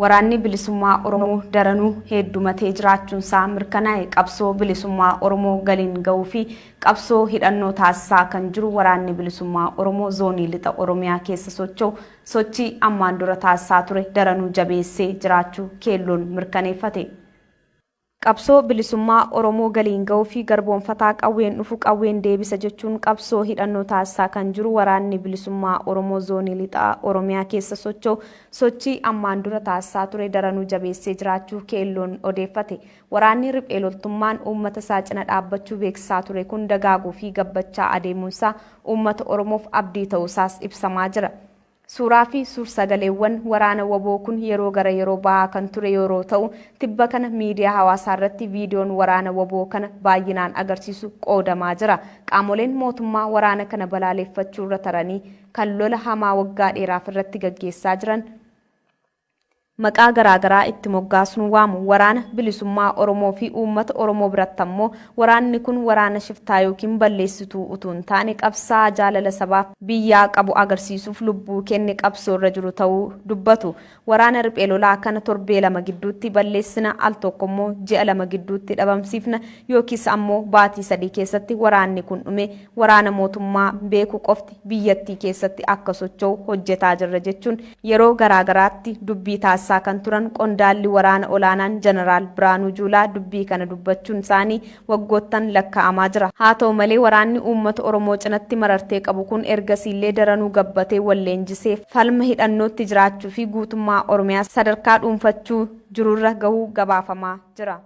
Waraanni Bilisummaa Oromoo daranuu heeddumatee jiraachuunsaa mirkanaa'e. Qabsoo bilisummaa Oromoo galiin gahuu fi qabsoo hidhannoo taasisaa kan jiru Waraanni Bilisummaa Oromoo Zoonii Lixa Oromiyaa keessa socho'u sochii ammaan dura taasisaa ture daranuu jabeessee jiraachuu Keelloon mirkaneeffate. Qabsoo bilisummaa Oromoo galiin gahuu fi garboomfataa qawween dhufu qawween deebisa jechuun qabsoo hidhannoo taasisaa kan jiru Waraanni Bilisummaa Oromoo Zoonii Lixaa Oromiyaa keessa socho'u sochii ammaan dura taasisaa ture daranuu jabeessee jiraachuu Keelloon odeeffate. Waraanni riphee loltummaan uummata isaa cina dhaabbachuu beeksisaa ture kun dagaaguu fi gabbachaa adeemuunsaa uummata Oromoof abdii ta'uusaas ibsamaa jira. Suuraa fi suur-sagaleewwan waraana wbo kun yeroo gara yeroo bahaa kan ture yeroo ta'u, tibba kana miidiyaa hawaasaa irratti viidiyoon waraana wbo kana baay'inaan agarsiisu qoodamaa jira. Qaamoleen mootummaa waraana kana balaaleeffachuu irra taranii kan lola hamaa waggaa dheeraaf irratti gaggeessaa jiran, maqaa garaa garaa itti moggaasuun waamu. Waraana Bilisummaa Oromoo fi uummata Oromoo biratti ammoo waraanni kun waraana shiftaa ykn balleessituu utuu hin taane qabsaa'aa jaalala sabaaf biyyaa qabu agarsiisuuf lubbuu kenne qabsoo irra jiru ta'uu dubbatu. Waraana riphee lolaa kana torbee 2 gidduutti balleessina, al tokko immoo ji'a 2 gidduutti dhabamsiifna yookiis ammoo baatii 3 keessatti waraanni kun dhumee waraana mootummaa beeku qofti biyyattii keessatti akka socho'u hojjetaa jirra jechuun yeroo garaa garaatti dubbii taasisaa kan turan qondaalli waraana olaanaan Janaraal Biraanuu Juulaa dubbii kana dubbachuun isaanii waggoottan lakkaa'amaa jira. Haa ta'u malee waraanni uummata Oromoo cinatti marartee qabu kun ergasiillee daranuu gabbatee wal leenjisee falma hidhannootti jiraachuu fi guutummaa Oromiyaa sadarkaa dhuunfachuu jirurra gahuu gabaafamaa jira.